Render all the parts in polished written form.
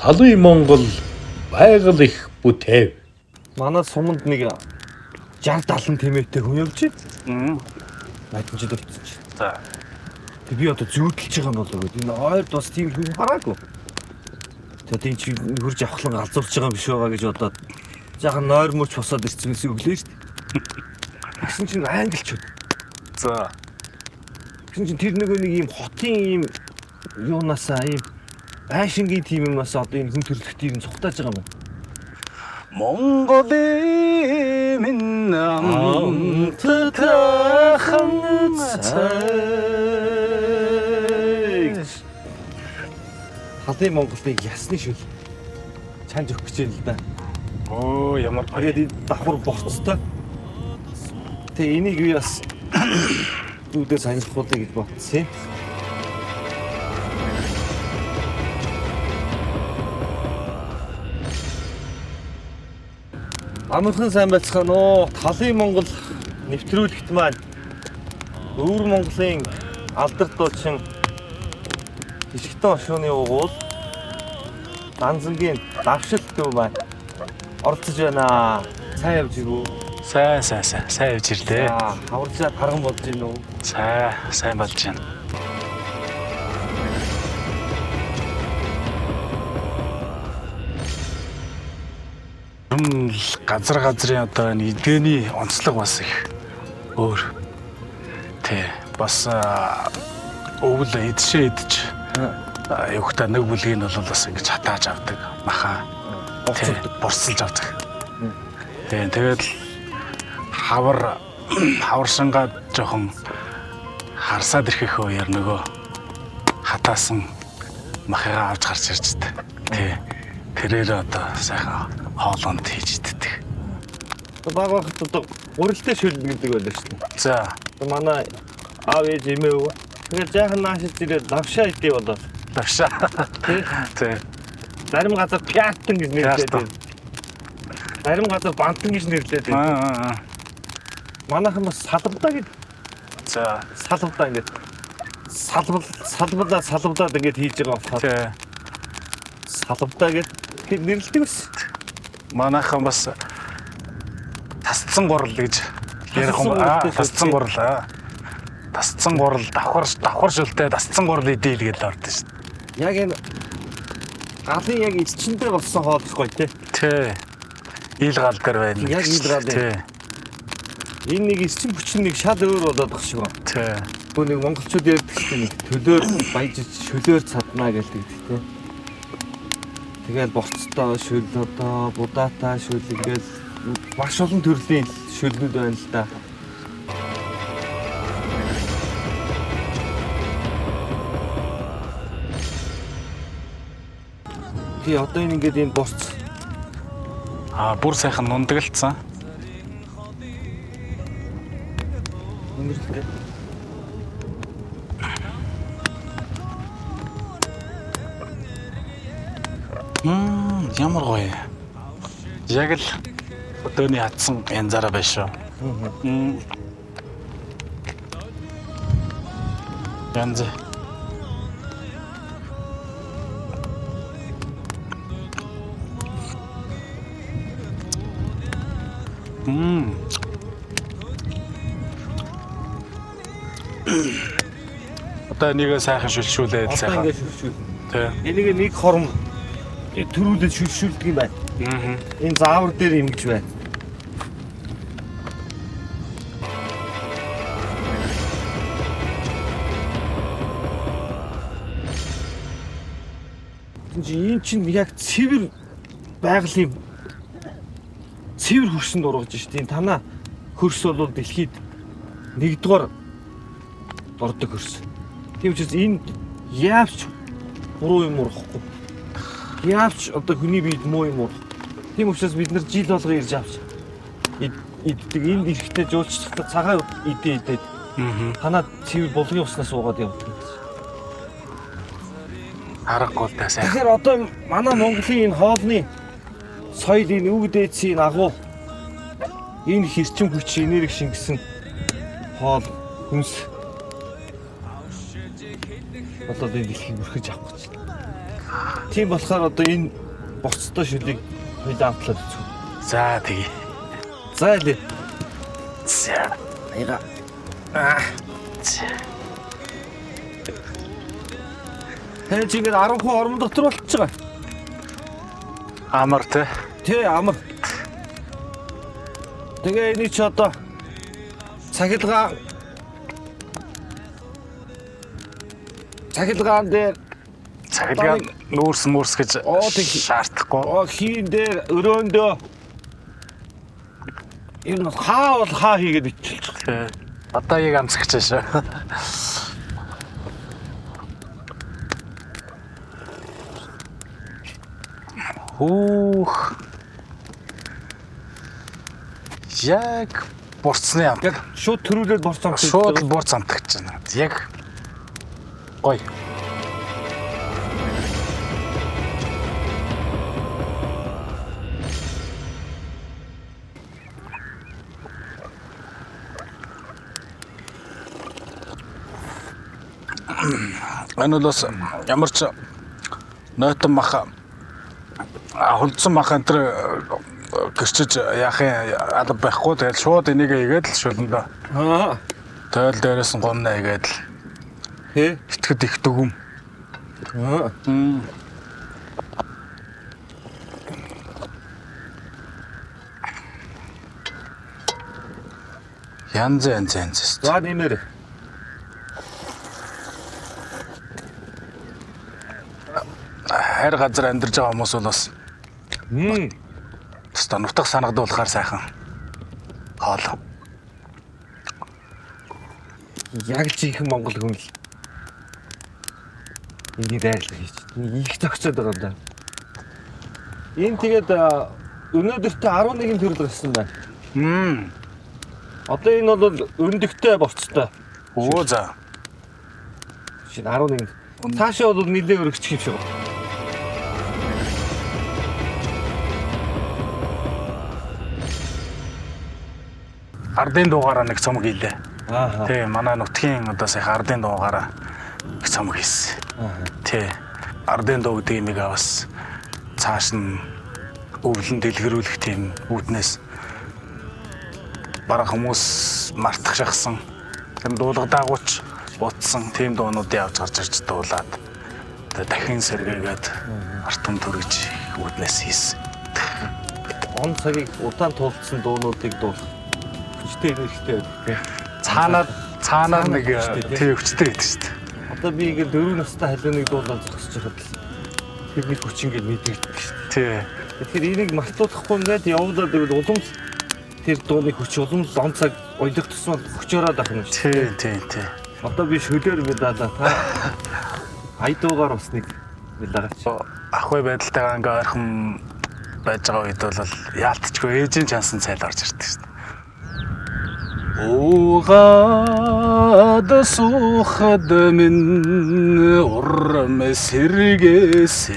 Талын Монгол байгаль их бүтээв. Манай суманд нэг 60 70 тэмээтэй хүн явж байна. Майдан жил очсон чинь. За. Тэг би одоо зүүдэлж байгаа юм болоо гэдэг. Энэ ойрд бас тийм хүн хараагүй. Тэгээд энэ чи хурж авахлан галзуурч байгаа юм биш байгаа гэж бодоод жаахан нойр мөч босоод ирсэн юмс өглөө шүү дээ. Тэгсэн чинь англичууд. За. Тэгсэн чинь тэр нөгөө нэг ийм хотын ийм юунаасаа ийм байшингийн тим юмнасаа одоо энэ хүн төрөлхтийг нь цухтааж байгаа юм байна. Монголын минь амттайхан цай. Халын Монголыг ясны шүл чанж өгөх гэж байна л да. Оо ямар гоё. Тэгээд энэ давхар борцтой. Тэгээ энийг би бас дүүдээ санджуулъя гэж бодсон юм. Амархан сайн байцгаана уу? Талын Монгол нэвтрүүлэгт маань Өвөр Монголын алдарт дуучин Жижигтэн Ошууны угуул Данзангийн давшил дүү маань оролцож байна. Сайн явж ирв үү? Сайн сайн сайн сайн явж ирлээ. Аа, хаваржаа тарган болж байна уу? Сайн сайн болж байна. Юм л газар газрын одоо энэ эдгэний онцлог бас их өөр. Тэ бас өвөл идшээ идэж явхдаа нэг бүлгийг нь бол бас ингэж хатааж авдаг. Маха Борцолдог. борцолж авдаг. Тийм тэгээд л хавар хаваршингаа жоохон харсаад ирэхэх үеэр нөгөө хатаасан махыгаа авч гарч ирж дээ. Тий. Тэрээр одоо сайхан хоолонд хийж иддэг. Баг багт одоо гурилтай шүлнэ гэдэг байлаа шүү дээ. За. Одоо манай аав ээж эмээ өвөө. Тэгээд жаахан наашиж ирээд лавшаа идээ болоо. Лавшаа. Тий. Тий. Зарим газар пятан гэж нэрлэдэг. Пятан. Зарим газар бантан гэж нэрлэдэг. Аа. Манайхан бас салбадаа гэд За. салбадаа ингээд салбал салбалаа салбадаад ингээд хийж байгаа болохоор Тий. салбадаа гэд тэр нэрлэдэг бас. Манайхан бас тасцсан гурал гэж ярих юм Тасцсан аа. гуралтай Тасцсан шүлтэй. гурал аа. Тасцсан гурал давхар давхар шүлтэй тасцсан гурал идэл гэдэл ордон шүү дээ. Яг энэ галын яг элчэндээ болсон хоол их гоё те. Тий. Ил гал дээр байна. Яг ил гал дээр. Тий. Энэ нэг эрчим хүчин нэг шал өөр болоод байгаа шиг байна. Тий. Гүн нэг монголчууд ярьдаг шүү дээ нэг төлөөр баяж шөлөөр цаднаа гэлдэг те. Тэгэл борцтой шөл одоо будаатай шөл ингээл маш олон төрлийн шөлнүүд байна л да. Тий одоо энэ ингээд энэ борц Аа бүр сайхан нундагалцсан. өндөрлөлтэй. Мм ямар гоё. Яг л өдөөний хатсан янзаараа байна шүү. Мм. Янз. Мм. Одоо нэг сайхан шүлшүүлээд Одоо сайхан. ингээд шүлшүүлнэ. Тий. Энийг нэг хором төрүүлээд шүлшүүлдэг юм байна. Аа. Энэ заавар дээр ингэж байна. Энд чинь энэ чинь яг цэвэр байгалийн цэвэр хөрсөнд ургаж шít. Энэ танаа хөрс бол дэлхийд нэгдүгээр ордог хөрс. Тийм учраас энэ яавч буруу юм ургахгүй. Яавч одоо хүний биед муу юм урах. Тийм учраас бид нар жил болго ирж авч иддэг. Энд ирэхдээ жуулчлахдаа цагаан идээ идээд Аа. танаа цэвэр булгын уснаас уугаад явдаг. Аргагүй л да сайхан. Тэгэхээр одоо манай Монголын энэ хоолны соёл энэ өвөг дээдсийн агуу энэ хэрчим хүч энерги шингэсэн хоол хүнс болоод энэ дэлхийг бүрхэж авах гэж байна. Тийм болохоор одоо энэ борцтой шүлийг хоёлаа амтлаад үзье. За тэгье. За илээ. За. Аяга. За. Тань чи ингээд 10 хүн ормон дотор болчихж байгаа. Амар те. Тий, амар. Тэгээ энийг чи одоо цахилгаан дээр Цахилгаан нүүрс мөрс гэж Оо, тэг. шаардахгүй. оо хийн дээр өрөөндөө ер нь хаа бол хаа хийгээд иччихэж байгаа. Тэ. Одоо яг амсгч шүү. Хүүх. Яг бурцны амт. Яг шууд төрүүлээд борц амт. Шууд л бурц амтгч байна. Яг гоё. Энэ бол бас ямар ч нойтон мах хулдсан мах энэ төр гэрчиж яахын алба байхгүй. Тэгэл шууд энийг игээд л шүлэндөө. Аа. Тэгэл дээрээс нь гомно игээд л Тэ. итгэд их дүгүм. Аа. Янз янз янз. За нэмэр. Хайр газар амьдарч байгаа хүмүүс бол бас Мм. өстой нутаг санагдуулахаар сайхан хоол. Яг жинхэнэ монгол хүн л энийг дайрлах хийж. Их зохицоод байгаа юм да. Энэ тэгээд өнөөдөртөө 11 төрөл гарсан байна. Мм. Одоо энэ бол өндөгтэй борцтой. Өө за. Шинэ 11. Цаашаа бол нэлээд өргөчих юм шиг байна. Ардын дуугаараа нэг цомог хийлээ. Аа. Тий, манай нутгийн одоо сайхан ардын дуугаараа нэг цомог хийсэн. Тий. Ардын дуу гэдэг юмыг бас цааш нь өвлөн дэлгэрүүлэх тийм үүднээс бараг хүмүүс мартах шахсан. Тэр дуулгадаагууч утсан тийм дуунуудыг авч гарч ирж дуулаад тэгээ дахин сэргээгээд ард түмэн төрөж үүднээс хийсэн. Он цагийг удаан туулсан дуунуудыг дуулах хүчтэй энергитэй байдаг тийм. Цаанаа нэг хүчтэй, тий. тий хүчтэй байдаг шүү дээ. Одоо би ингээд 4 настай халиуныг дуулаад зогсож байхад л тэрний хүч ингээд мэдрэгддэг шүү дээ. Тий. Тэгэхээр энийг мартуулахгүй ингээд явуулаад байвал улам л тэр дууны хүч улам л он цаг уйлах тусмал хүчөөрөөд ах юм шүү. Тий, тий, тий. Одоо би шөлөөр медалаа та айдуугаар бас нэг медалаач. Ахгүй байдалтайгаа ингээ ойрхон байж байгаа үед бол яалтчгүй ээжийн чансан цайл орж ирдэг шүү дээ. Угаад суухад минь урам сэргээсэн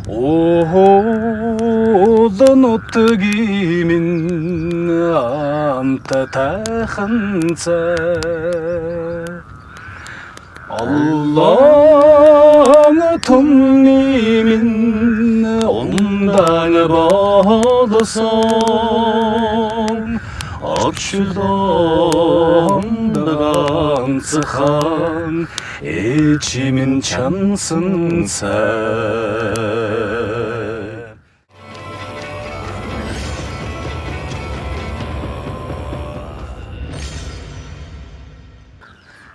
Уул нутгийн минь амт тайхан цай Олон түмний минь ундан болсон Очлонд ганцхан ээж минь чансан цай.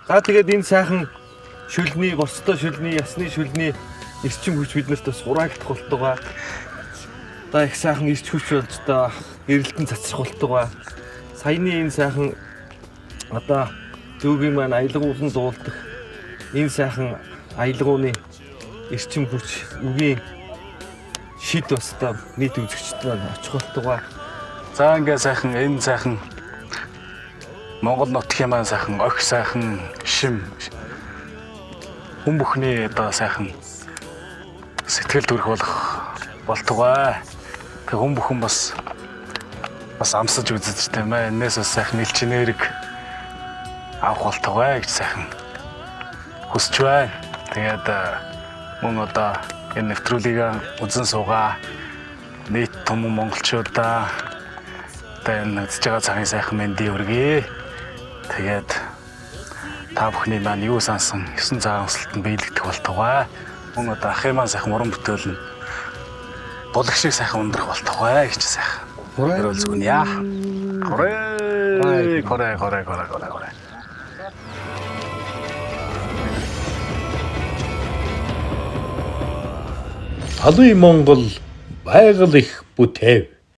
За тэгээд энэ сайхан шүлний, борцтой шүлний, ясны шүлний эрчим хүч биднэрт бас хураагдах болтугай. Одоо их сайхан эрч хүч болж одоо гэрэлтэн цацрах болтугай. Саяны энэ сайхан одоо дүүгийн маань аялгуулан дуулдах энэ сайхан аялгууны эрчим хүч үгийн шид бас одоо нийт үзэгчд маань очих болтугай. За ингээ сайхан энэ сайхан Монгол нутгийн маань сайхан ох сайхан шим хүн бүхний одоо сайхан сэтгэл төрөх болох болтугай. Тэг хүн бүхэн бас амсаж үзэж тийм ээ. Энээс бас сайхан элчнэрэг авах болтугай гэж сайхан хүсэж байна. Тэгээд Мөн одоо энэ нэвтрүүлгийг үзэн суугаа нийт түмэн монголчуудаа одоо энэ үзэж байгаа цагийн сайхан мэндийг хүргэе. Тэгээд та бүхний маань юу сансан 9 цагаан өсөлтөнд биелэгдэх болтугай. Мөн одоо ахын маань сайхан уран бүтээл нь булаг шиг сайхан ундрах болтугай гэж сайхан. Хөрөөл зүгнэ яа. Хорэ хорэ хорэ хорэ хорэ хорэ. Талын Монгол байгаль их бүтээв.